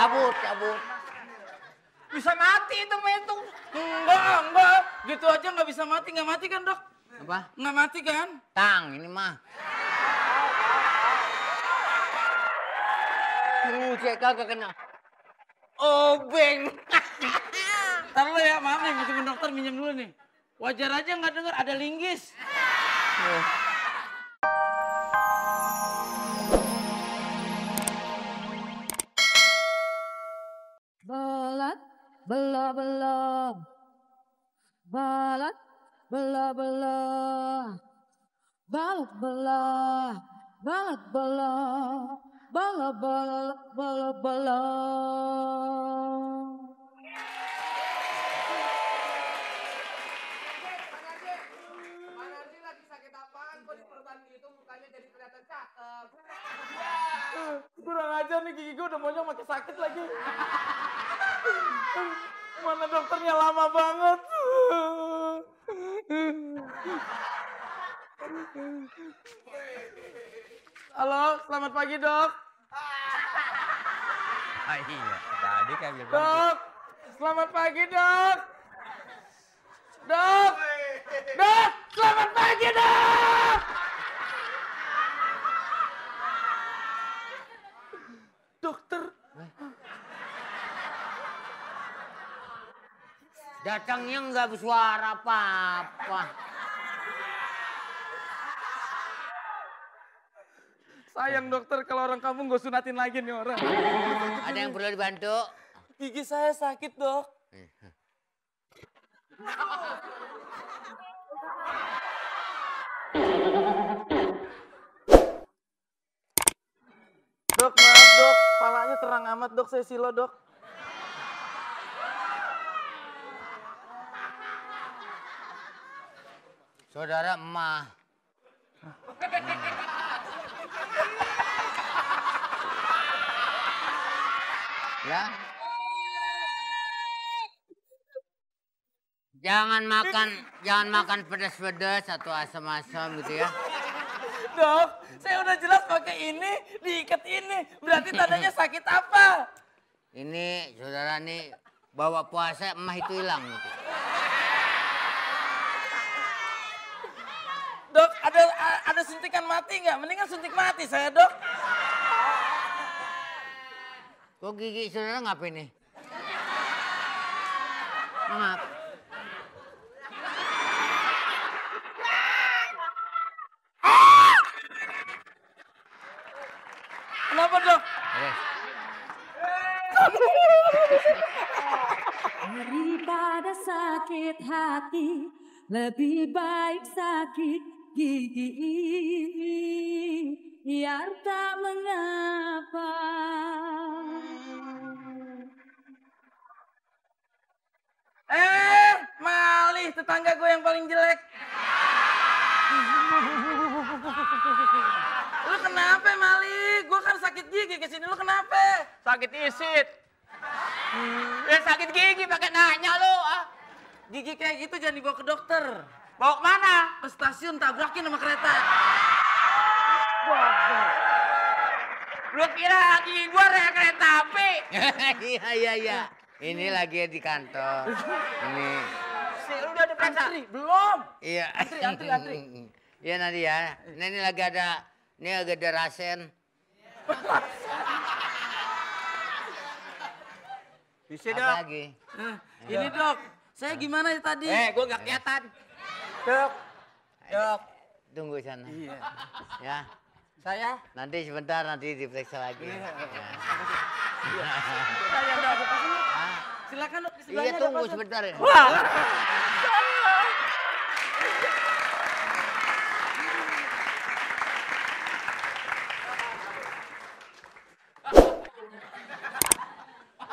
Cabut. Bisa mati itu metu. Enggak. Gitu aja nggak bisa mati. Nggak mati kan, Dok? Apa? Nggak mati kan? Tang, ini mah. Cek kagak kena. Obeng. Ntar lo ya, maaf nih, mesti dokter minjem dulu nih. Wajar aja nggak dengar ada linggis. Balat, bela. Balat, bela. Balat, bela. Bala. Kurang ajar nih, gigi gue udah monyong makin sakit lagi. Mana dokternya lama banget. Halo, selamat pagi, Dok. Iya, tadi kan bilang. Dok, selamat pagi, Dok. Dok, selamat pagi, Dok. Dokter. Datangnya nggak bersuara apa-apa. Sayang dokter kalau orang kampung gue sunatin lagi nih orang. Ada yang perlu dibantu? Gigi saya sakit, Dok. Dok, maaf dok, palanya terang amat dok, saya silo dok. Saudara emak. Ya. Jangan makan pedas-pedas atau asam-asam gitu ya. Dok, saya udah jelas pakai ini, diikat ini. Berarti tandanya sakit apa? Ini saudara nih bawa puasa emah itu hilang gitu. Dok, ada suntikan mati nggak? Mendingan suntik mati saya, Dok. Kok gigi saudara ngapain nih? Maaf. Kenapa, Dok? Daripada sakit hati, lebih baik sakit gigi. Biar tak mengapa. Malih, tetangga gue yang paling jelek. Lu kenapa, Malih? Gue kan sakit gigi kesini, lu kenapa? Sakit isit. Sakit gigi pakai nanya lu. Gigi kayak gitu jangan dibawa ke dokter. Bawa kemana? Ke stasiun, tabrakin sama kereta. Lu kira gigi gua rel kereta api? Iya. Ini lagi di kantor. Ini. Lu udah diperiksa? Antri, belum. Iya. Antri. Iya nanti ya. Ini lagi ada rasen. Bisa Apa dong. lagi? Ini dok, saya gimana ya tadi? Gua gak kelihatan. Dok. Tunggu sana. Iya. Ya. Saya? Nanti sebentar diperiksa lagi. Iya. Ya. Saya dok, silakan dok, di sebelahnya Iya ada tunggu pasien. sebentar ya. Wah.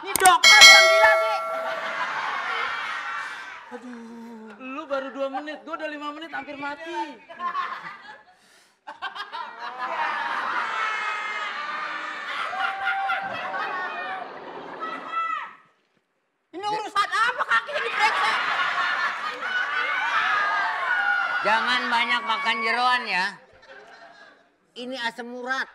Ini dokter yang gila sih. Lu baru 2 menit, gue udah 5 menit hampir mati. Ini urusan apa kakinya diperiksa? Jangan banyak makan jeroan ya. Ini asam urat.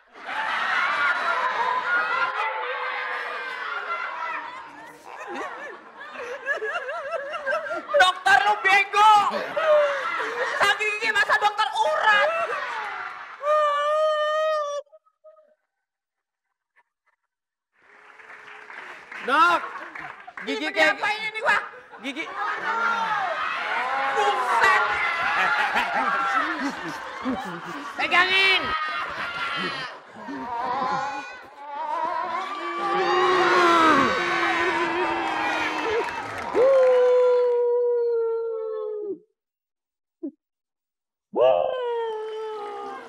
lu bego. Sakit gigi masa dokter urat. Dok, gigi Gigi kayak apa ini gua? gigi. Buset. Pegangin.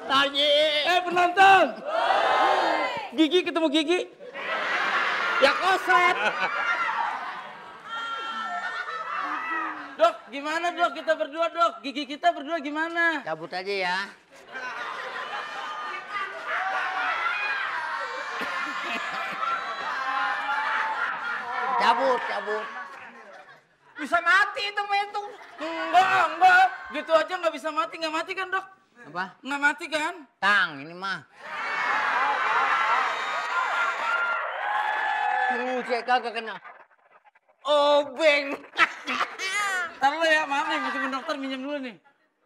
Tanya. Penonton. Gigi ketemu gigi. Ya koset. Dok, gimana dok kita berdua dok? Gigi kita berdua gimana? Cabut aja ya. Cabut. Bisa mati itu itu. Enggak. Gitu aja nggak bisa mati, nggak mati kan dok? Apa? Nggak mati kan? Tang, ini mah. Saya kagak kena. Obeng. Ntar lo ya, maaf nih, mesti dokter minjem dulu nih.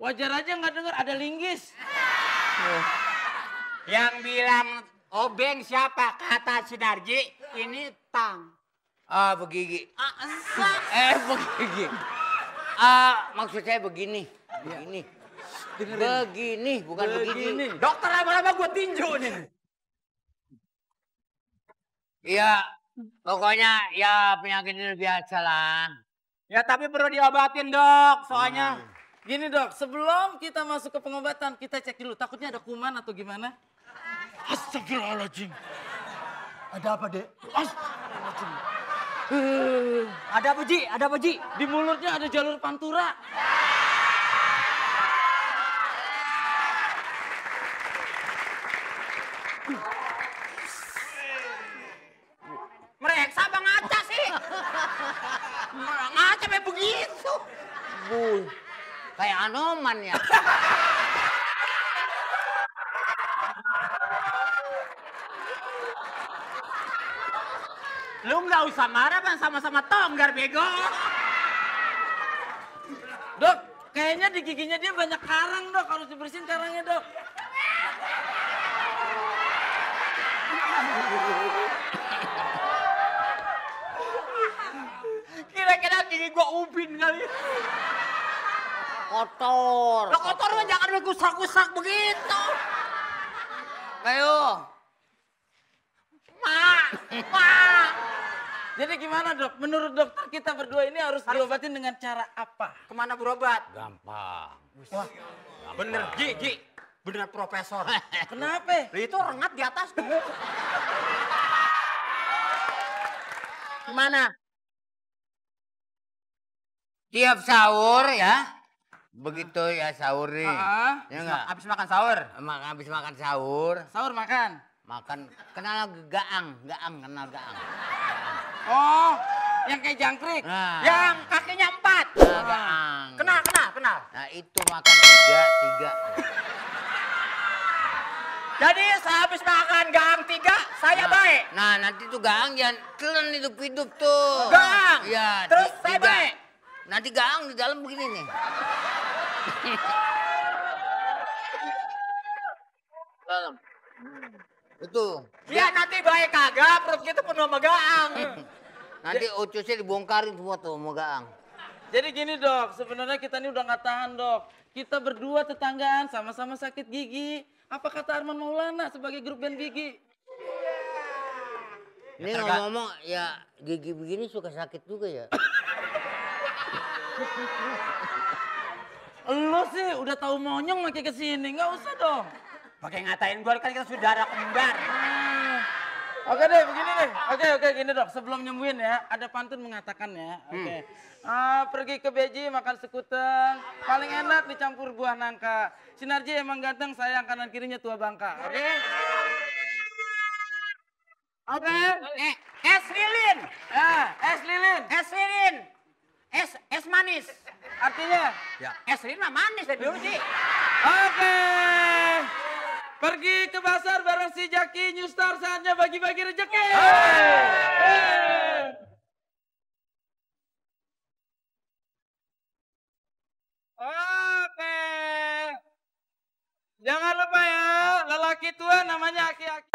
Wajar aja nggak dengar ada linggis. Yang bilang obeng siapa? Kata Sinarji, ini tang. Ah, begigi. Begigi. Maksud saya begini. Begini, bukan begini. Dokter lama-lama gue tinju nih. Iya, pokoknya ya penyakit ini biasa lah. Ya tapi perlu diobatin dok, soalnya. Gini dok, sebelum kita masuk ke pengobatan, kita cek dulu. Takutnya ada kuman atau gimana? Astagfirullahaladzim. Ada apa dek? Astagfirullahaladzim. Ada apa Ji? Ada apa Ji? Di mulutnya ada jalur pantura. Mereksa apa ngaca sih? Ngaca kayak begitu. Kayak Anoman ya. Lu nggak usah marah bang, sama-sama tonggar bego. Dok, kayaknya di giginya dia banyak karang dok, harus dibersihin karangnya dok. Kira-kira gigi gua ubin kali. Kotor. Lo kotor mah jangan kusak-kusak begitu. Ayo. Mak. Jadi gimana dok? Menurut dokter kita berdua ini harus diobatin dengan cara apa? Kemana berobat? Gampang. Wah, bener Ji. Bener profesor. Kenapa? Itu rengat di atas tuh. Gimana? Tiap sahur ya. Begitu ya sahur nih. Ya enggak? Habis makan sahur. Habis makan sahur. Sahur makan? Makan, kenal gaang, kenal gaang. Oh, yang kayak jangkrik? Nah, Yang kakinya 4. gaang. Kenal. Nah itu makan tiga. Jadi sehabis makan gaang 3, saya baik. Nah nanti tuh gaang jangan telan hidup tuh. Gaang? Iya. Terus saya baik? Nanti gaang di dalam begini nih. Dalam. Itu. Iya nanti baik kagak, perut kita penuh sama gaang. Nanti ucusnya dibongkarin semua tuh sama gaang. Jadi gini dok, sebenarnya kita ini udah nggak tahan dok. Kita berdua tetanggaan, sama-sama sakit gigi. Apa kata Arman Maulana sebagai grup band gigi? Ini ngomong ya gigi begini suka sakit juga ya. Lo sih udah tahu monyong makin kesini, nggak usah dong. Pakai ngatain gue kan kita saudara kembar. Oke deh, begini deh. Oke, gini dok. Sebelum nyembuhin ya, ada pantun mengatakan ya. Oke. Pergi ke Beji makan sekuteng, paling enak dicampur buah nangka. Sinarji emang ganteng, sayang kanan kirinya tua bangka. Oke? Oke. Es lilin. Es lilin. Es lilin. Es manis. Artinya? Ya. Es lilin mah manis dari dulu sih. Oke. Pergi ke pasar bareng si Jaki New Star, saatnya bagi-bagi rezeki. Jangan lupa ya, lelaki tua namanya aki-aki.